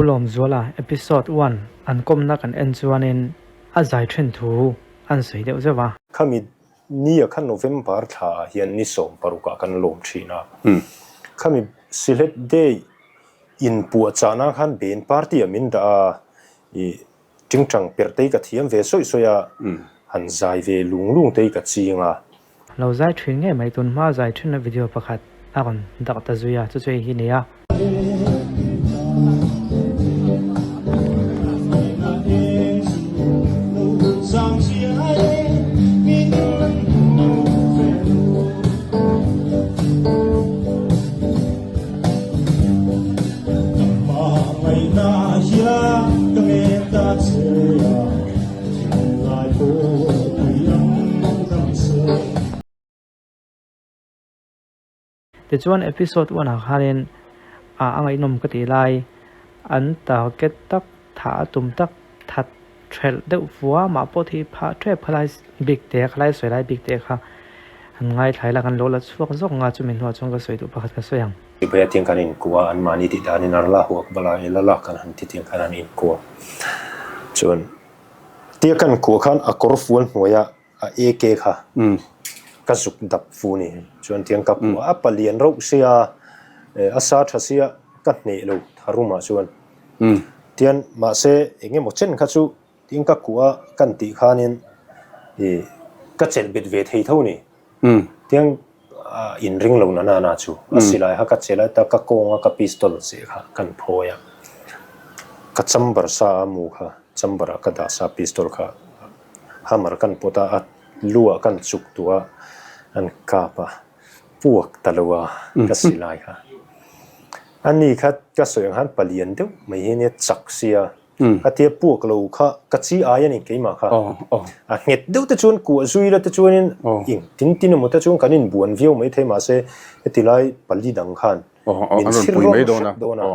Pu Lawmzuala episode one an kawmna kan en chuanin a zai then thu an sawi deuh zeuh a. Khami nia kha November thla ah hian ni 16 ah kan lawm thin a. Khami Sylhet Day inpuahchahna khan Ben party ah min dah a, ih tingtang perh te hi ka thiam ve sawi sawi a, han zai ve lung lung te hi ka ching a. Lo zai thin ngei mai tun hma zai thinna video pakhat a rawn dak ta zui a, chu chu hei hi nia. Tichuan episode one ah khanin ah a ngaihnawm ka tih lai an target tak thah a tum tak that thelh deuh fua mah pawh thih phah tep khalai bik te khalai sawi lai bik te kha an ngaithlai la kan lo la chhuak zawk ang a chumi hnuah chuan ka sawi duh pakhat ka sawi ang. Sipai atiang khan inkua anmahni tih danin Allahu Akbar a ila lak kan han ti tiang khan an inkua chuan tia kan kua khan a kawr fual hnuaia a AK kha ka zuk dap fu ni chuan tiang ka kua a palian rauh sia a sa tha sia ka hneh lo tharumah chuan tian mahse engemaw chen kha chu Tin ka kuh a kan tih khanin ih ka chelh bet ve thei tho ni. Tiang inring lo na na na chu a silai kha ka chelh a ta ka kawng a ka pistol zeh kha kan phawi a. Ka chamber sa a mu kha chamber ah ka dah sa pistol kha hammer kan pawt a a lu ah kan chuk tuah a an kap a puak ta lo a ka silai kha. Ani kha ka sawi ang khan palian deuh mai hi nia chak sia. A tia puak lo kha ka chi ai a ni keimah kha. A nghet deuh te chuan kuah zui la te chuanin ing tin tin emaw te chuan kan inbuan viau mai thei mahse heti lai pali dang khan min chhir rawn hrep dawn a,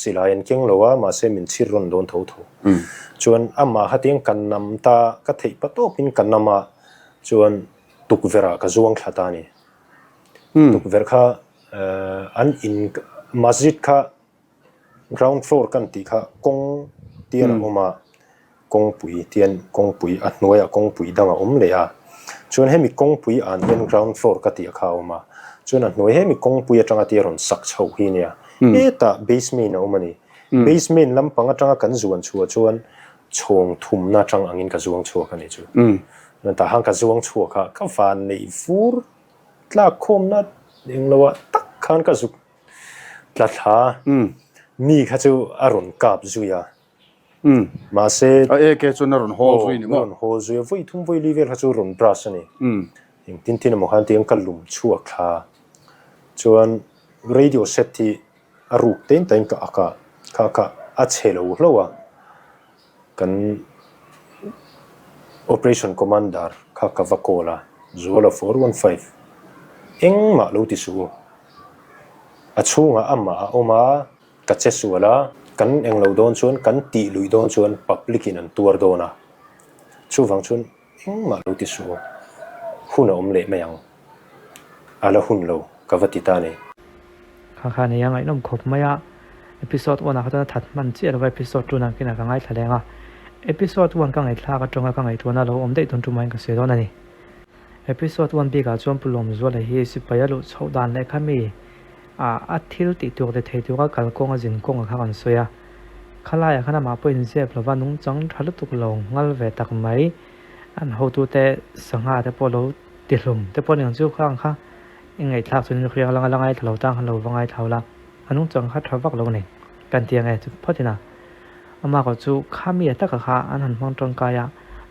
silai an keng lo a mahse min chhir rawn dawn tho tho. Chuan amah kha tiang ka nam ta ka theih pa tawpin ka nam a chuan tukverh ah ka zuang thla ta a ni. Tukverh kha an in masjid kha Ground floor kan tih kha kawng tian a awm a, kawngpui tian kawngpui a hnuaiah kawngpui dang a awm leh a, chuan hemi kawngpui an hian ground floor ka tih kha a awm a, chuan a hnuai hemi kawngpui atanga tia rawn sak chhoh hi nia, hetah basement a awm a ni, basement lampang atanga kan zuan chhuah chuan chhawng thumna atang angin ka zuang chhuak a ni chu, tah khan ka zuang chhuak a, ka van neih vur tlak khawmna englo ah tak khan ka zuk. Tla thla mi kha chu a rawn kap zui a, mahse A AK chuan a rawn hawl zui ni maw? A rawn hawl zui a, vawi thum vawi li vel kha chu rawn brush a ni. Engtin tin emaw khan tiang ka lum chhuak thla chuan radio set hi a ruk tain tain ka ak a, kha kha a chhe lo hlauh a, kan operation commander kha ka va call a, Zuala 415 engmah lo ti suh u. A chhungah amah a awm a, ka che sual a, kan englo dawn chuan kan tih luih dawn chuan public in an tuar dawn a, chuvang chuan engmah lo ti suh u, hun a awm leh mai ang, a la hun lo ka va ti ta a ni. Kha kha nei a ngaihnawm khawp mai a, episode one ah kha chuan a that hman chiah lova episode two nakin ah ka ngaithla leng a, episode one ka ngaihthlak atanga ka ngaihtuahna a lo awm daih dawn tumah in ka sawi dawn a ni. Episode one bikah chuan Pu Lawmzuala hi sipai a luh chhoh dan leh kha mi ah a thil tih tur ti thei tura kal kawng a zin kawng a kha kan sawi a. Khalaiah khan amah pawh inzep lova nungchang tha lutuk lo nghal ve tak mai. An hotute sangha te pawh lo ti hlum te pawh ni ang chu kha ang kha i ngaihthlak chuan in hriang langa la ngaithla lo tang khan lo va ngaithla ula a nungchang kha tha vak lo nei kan ti ang e chu phawt ina. Amah kawh chu kha mi a taka kha an han hmang tangkai a,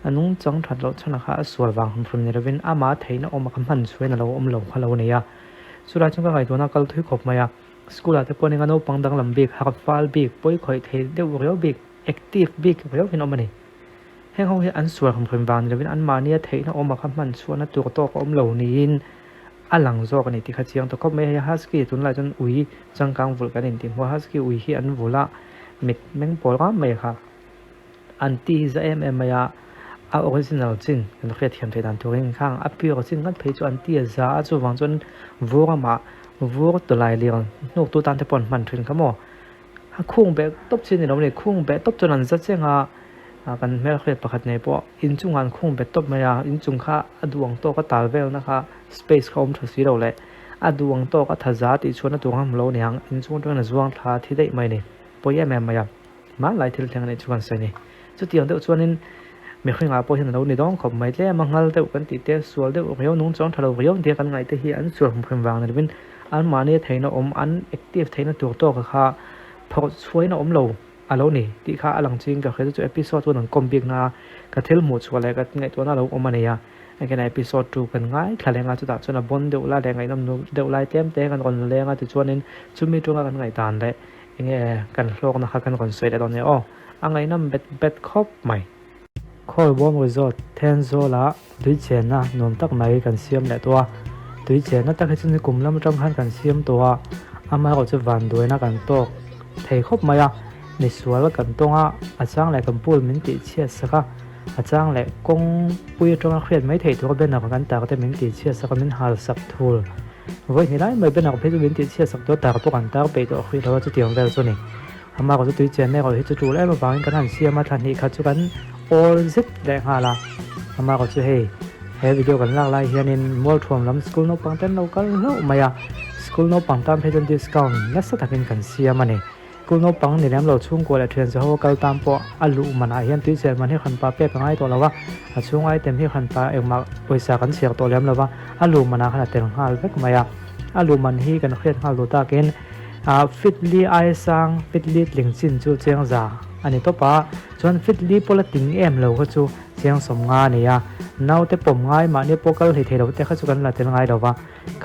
a nungchang that loh chhan kha a sual vang hrim hrim ni lovin amah theihna awm a kha hman chhuain a lo awm lo kha lo nei a. Chulai chuan ka ngaihtuahna a kal thui khawp mai a, school ah te pawh ninga naupang danglam bik, harh fal bik, pawi khawih thei deuh riau bik, active bik riau hian awm a ni. Heng ho hi an sual hrim hrim vang ni lovin anmahnia theihna awm a kha hman chhuahna tur tawk a awm lo niin a lang zawk a ni tih kha chiang ta khawp mai. Hei husky tunlai chuan ui changkang vulh kan intih hmuh a, husky ui hi an vulh a, mit meng pawl ngam mai kha an ti hi za em em mai a, a original chin kan hriatthiam theih dan turin khang a pure chin ngat phei chu an ti a za a, chuvang chuan vur amah vur tawlai lian hnuktu tan te pawh an hman thin kha maw. Khung beh tawp chi a ni lo a ni, khung beh tawp chuan an za cheng a, kan hmelhriat pakhat nei pawh inchungah an khung bet tawp mai a, inchung kha a duh ang tawk a tal velna kha space kha awm tha si lo leh a duh ang tawk a tha za tih chuan a duh ang a hmu lo a ni ang, inchung atangin a zuang thla thi daih mai a ni, pawi em em mai a, hmanlai thil thleng a nih chu kan sawi a ni. Chutiang deuh chuanin mihringah pawh hian a lo ni dawng khawp mai, tlem a nghal deuh kan tih te, sual deuh riau, nung chuang tha lo riau nia kan ngaih te hi an sual hum hrim vang ni lovin anmahni a theihna awm, an active theihna tur tawka kha phawrh chhuaina awm lo a lo ni tih kha a lang ching ka hria chu chu episode chuan an kawm bik na ka thil hmuh chhuah leh ka ngaihtuahna a lo awm a nei a, engkena episode 2 kan ngaithla leng a chutah chuan a bawn deuh lai leh ngaihnawm deuh lai tlem te kan rawn la leng a tichuanin chumi aṭanga kan ngaihdan leh enge kan hlawkna kha kan rawn sawi leh dawn nia aw. A ngaihnawm bet bet khawp mai. Khawlbawm Resort Thenzawlah tui chenna nuam tak mai kan siam leh tawh a, tui chenna tak hi chu nikum lam atang khan kan siam tawh a, amaherawh chu vanduaina kan tawk thei khawp mai a, misual kan tawng a, a chang leh kan pool min tih chhiat sak a, a chang leh kawng pui atanga hriat mai theih tur banner kan tar te min tih chhiat sak a, min hal sak thul. Vawi hnih lai mai banner phei chu min tih chhiat sak tawh a, tar pawh kan tar peih tawh hrih lo a, chutiang vel chu a ni. Amah erawh chu tui chen erawh hi chu tul em avangin kan han siam a, thla hnih khat chu kan awl zet leh nghal a. Amah erawh chu hei he video kan lak lai hianin Mualthuam lam school naupang te an lo kal hlauh mai a, school naupang tan phei chuan discount nasa takin kan siam a ni. School naupang ni lem lo chhungkua leh thian zaho a kal tan pawh a luh manah hian tui chen man hi hranpa pek a ngai tawh lo a, a chhung item hi hranpa engmah pawisa kan chhiar tawh lem lo va, a luh manah khan a tel nghal vek mai a. A luh man hi kan hriat nghal duh takin Ah fit li ai sang fit li tling chin chu chiang za a ni tawp a, chuan fit li pawh la ting em lo kha chu chiang sawm nga a ni a, naute pawm ngai mahni pawh kal hlei thei lo te kha chu kan la tel ngai lo va,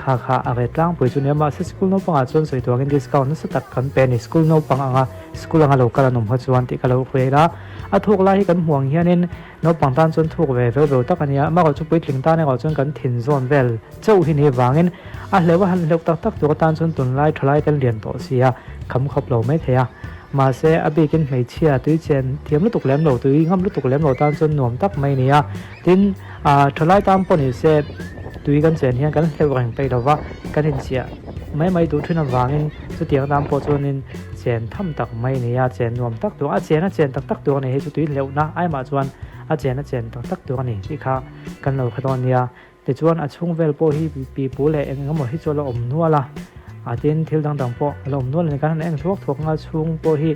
kha kha a reh tlangpui chu nia mahse school naupangah chuan sawi tuangin discount nasa tak kan pe a ni, school naupang anga school anga lo kal an awm kha chuan tih ka lo hruai a, a thuk lai hi kan hmuh ang hianin naupang tan chuan thuk ve veu veu tak a nia, amaherawh chu puitling tan erawh chuan kan thin zawn vel chauh hi ni vangin a hleuh a han hleuh tak tak tur atan chuan tunlai thalai kan lian tawh si a, kham khawp lo mai thei a. Mahse, a bikin hmeichhia tui chen thiam lutuk lem lo, tui ngam lutuk lem lo tan chuan nuam tak mai a ni a. Tin, ah thalai tan pawh ni se tui kan chen hian kan hleuh reng peih lo va, kan inchiah mai mai duh thin avangin chutiang tan pawh chuanin chen tham tak mai a ni a, chen nuam tak tur, a chen a chen tak tak tur a ni hei chu tui hleuhna aimah chuan a chen a chen tak tak tur a ni tih kha kan lo hre dawn nia. Tichuan a chhung vel pawh hi pipu leh eng eng emaw hi chu a la awm nual a, ah tin thil dang dang pawh a la awm nual a ni. Kan han en thuak thuak anga chhung pawh hi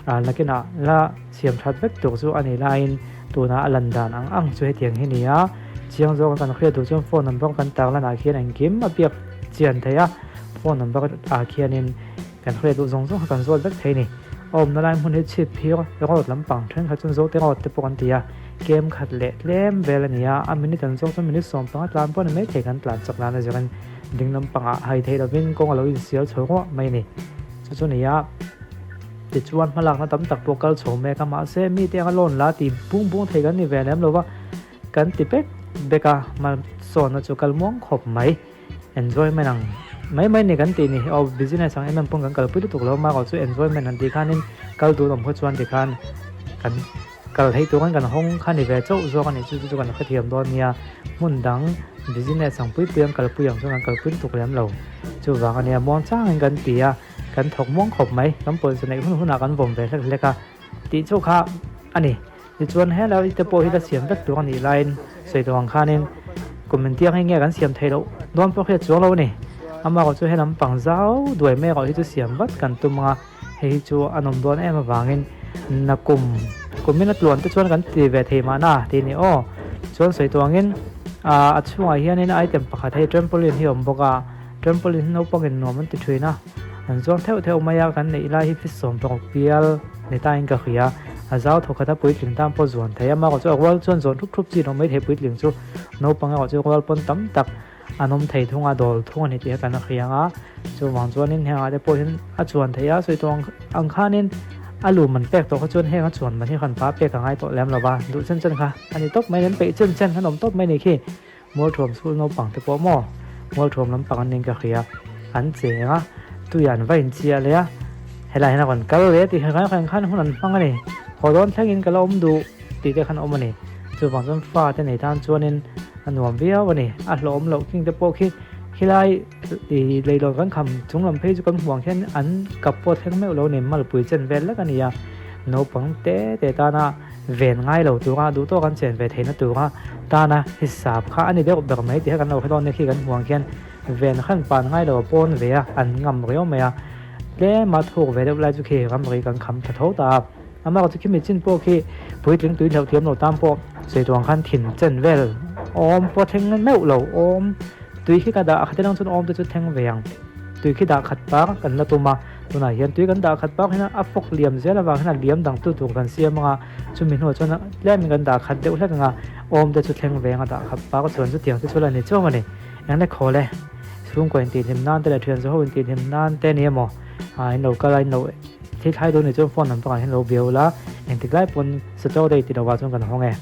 ah nakinah la siam that vek tur chu a ni laiin tunah a lan dan ang ang chu hetiang hi a ni a. Chiang zawk a kan hriat duh chuan phone number kan tarlan ah khian engkim a biak chian theih a, phone number ah khianin kan hriat duh zawng zawng kha kan zawt vek thei a ni. A awmna lai hmun hi chhip phir road lampang thenkhat chuan Zote road te pawh kan ti a. Kem khat leh tlem vel a ni a, a minute an zawk chuan minute 15 tlan pawh a ni maithei kan tlan chak nan a zirin ding lampangah hai theih lovin kawng a lo insial chho ruah mai a ni. Chu chu a ni a, tichuan hmalakna tam tak pawh kal chho mek a, mahse mite anga loan la ti bung bung thei kan ni ve lem lo va, kan ti bek bek a, hmasawnna chu kal muang khawp mai. Enjoyment ang mai mai ni kan tih ni aw business ang em em pawn kan kalpui lutuk lo a chu enjoyment han tih khanin kal dun awm khaw chuan tikhan kan kal theih tur khan kan hawng kha ni ve chauh zawk a nih chu chu kan hrethiam dawn nia hmun dang business ang pui pui an kalpui ang chuan kan kalpui lutuk lem lo chuvang a nia muang changin kan ti a kan thawk muang khawp mai kan pawisa neih hun hunah kan vawm ve hlek hlek a tih chu kha a ni. Tichuan helai te pawh hi la siam vek tur a nih laiin sawi tawh ang khanin kum intiang hi nge kan siam theih loh dawn pawh hriat chuang lo a ni. Amaherawh chu he lampang zau duai mai erawh hi chu siam vat kan tum anga hei hi chu a nawm dawn em avangin nakum kumin a tluan te chuan kan ti ve thei mahna tih a ni aw. Chuan sawi tawh angin ah a chhungah hianin item pakhat hei trampoline hi a awm bawk a, trampoline hi naupangin nuam an ti thin a. An zuang theuh theuh mai a, kan neih lai hi fi 16 pial ni tain ka hria. A zau thaw khat a puitling tan pawh zuan thei a, amaherawh chu a rual chuan zawn thup thup chi lo mai thei puitling chu naupang erawh chu rual pawn tam tak an awm thei thung a, dawl thung a ni tih kha kan hria ang a. Chuvang chuanin hengah te pawh hian a chuan thei a, sawi tawh ang khanin a lu man pek tawh kha chuan heng a chuan man hi khan pa pek a ngai tawh lem lo va, duh chen chen kha a ni tawp mai, an peih chen chen khan awm tawp mai a ni khi. Mualthuam school naupang te pawh maw Mualthuam lampang an ning ka hria an cheng a tui an va inchiah leh a helai hian a rawn kal leh tih khan khan khan hun an hmang a ni haw dawn thlengin ka la awm duh tih te khan a awm a ni chuvang chuan fa te nei tan chuanin a nuam viau a ni a hlawhawm loh king te pawh khi. Khilai i leilawn kan kham chung lam phei chu kan hmuh ang hian an kap pawh thleng meuh lo nen malpui chen vel lek a ni a, naupang te te tana ven ngai lo tura duh tawk an chen ve theihna tura tana hisap kha a ni deuh ber mai tih kha kan lo hre dawn nia khi kan hmuh ang khian ven khan pan ngai lo a pawn ve a an ngam riau mai a, tlema thuk ve deuh lai chu khi ramri kan kham tha tho ta a. Amah chu khimi chin pawh khi puitling tui hlauh thiam lo tan pawh sawi tuang khan thin chen vel awm pawh thleng meuh lo awm tui khi ka dah khat elang chuan awm te chu thleng ve ang tui khi dah khat par kan la tum a tunah hian tui kan dah khat par hian a fawk liam zel avang hian a liam dang tu tur kan siam anga chumi hnuah chuan tlem in kan dah khat deuh hlek anga awm te chu thleng ve anga dah khat par chuan chutiang te chu la ni chuang a ni eng le khawl e chhungkaw intihhlim nan te leh thian zawho intihhlim nan te ni emaw ah in lo kal a in lo Thil thlai dawn nih chuan phone number ah hian lo bia ula, engtik lai pawn Saturday ti lovah chuan kan hawng e.